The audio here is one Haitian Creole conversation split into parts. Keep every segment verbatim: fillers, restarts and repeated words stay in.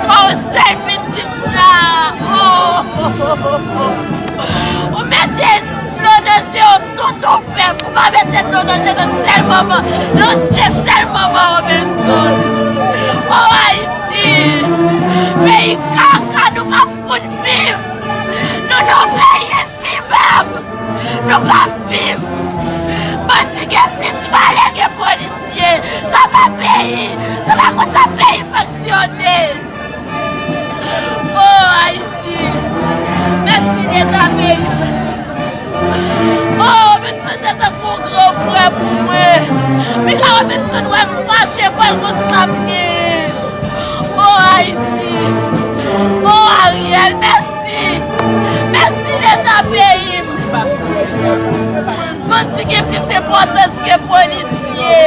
Oh, sèl pitit la. Oh. Ou mete dlo nan je w tout ou pèp. Ou pa mete dlo nan je nan sèl manman. Nan je sèl manman Robinson. Oh, Ayiti. Peyi kaka, nou pa fout viv. Nou, nou peye vivab. Nou pa viv. Bandi gen plis valè ke polisye. Sa pa peyi. Se pa konsa peyi fonksyone. Oh, Ayiti. Mèsi Leta peyi. Oh, Robinson te tankou gran frè pou mwen. Mika Robinson wè m fache pou l konn sa m gen. Oh, Ayiti. Oh, Ariel, mèsi. Mèsi Leta peyi m. Bandi gen plis enpòtans ke polisye.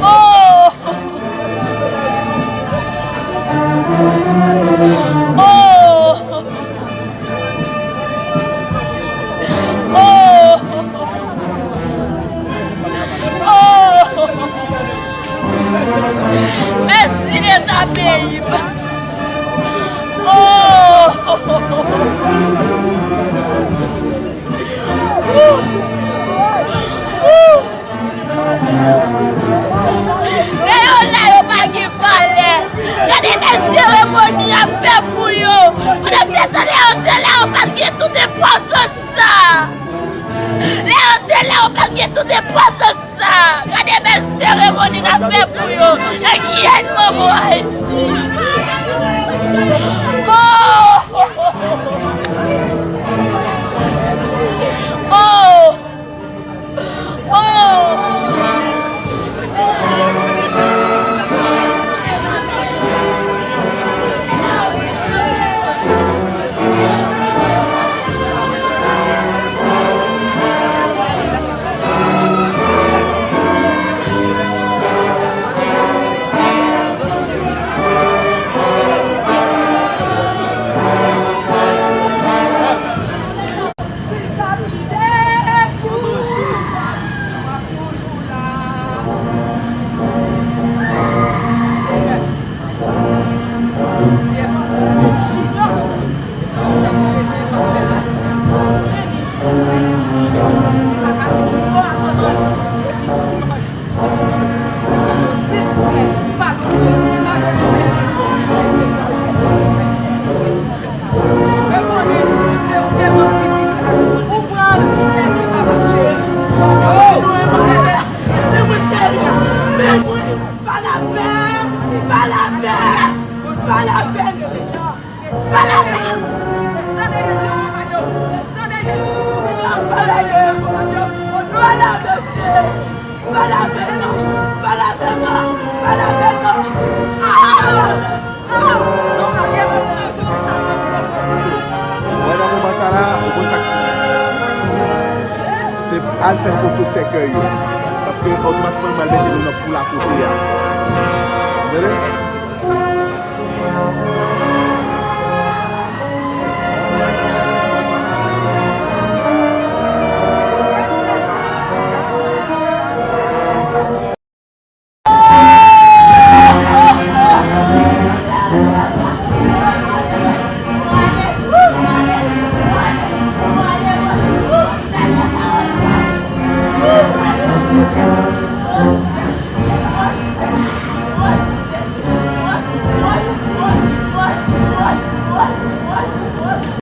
Oh! Oh! Oh! Oh! Mèsi Leta peyi m. Oh! Lè yo la, yo pa gen valè. Gade bèl seremoni y ap fè pou yo. Pandan se tan, lè yo te la, yo pa t gen tout enpòtans sa. Lè yo te la, yo pa t gen tout enpòtans sa. Gade bèl seremoni n ap fè pou yo. E kiyès manman Ayiti? Oh! Oh! Oh! Wè nan moman sa la, ou konn sa k, se al fè foto sèkèy yo. Paske otomatikman yo pral mete nou nan poul a kote a.